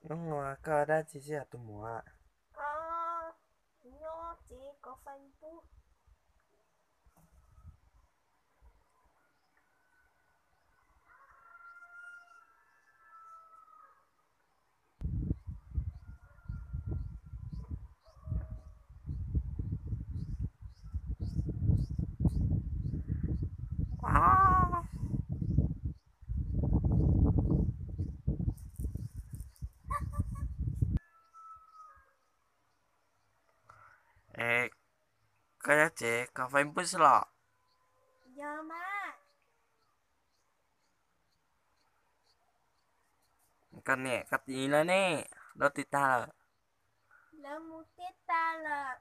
Hnub no koj dab tsi xwb tus muam? Nyob tsev kov Facebook. Es koj nyob tsev kov Facebook xwb los? Yog mas. Koj niam koj txiv lawv ne, lawv twb tag lawm? Lawv mus teb tag lawm.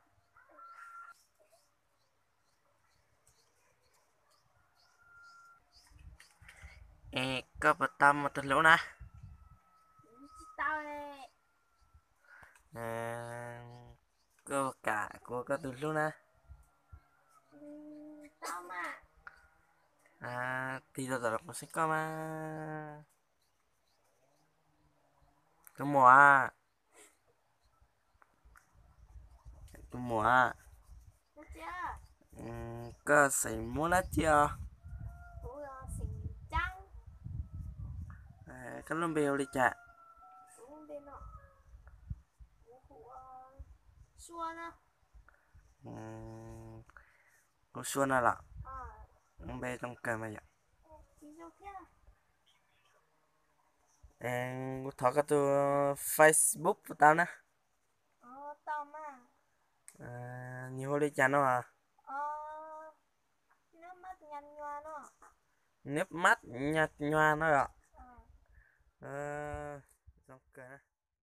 Es koj puas tau muaj tus hlub na? Tsis tau. Koj puas kam kuv ua koj tus hlub na? Tau mas. Tig rau tom kuv saib koj mas. Tus muam, tus muam, koj xeem Hmoob dab tsi os? Koj lub npe hu li cas? Hu Sua no los? Lub npe zoo kawg mas yom. Kuv thov koj tus Facebook puas tau na? Nws hu li cas no? Neb Mab Nyas Nyuas no yom. Zoo kawg na.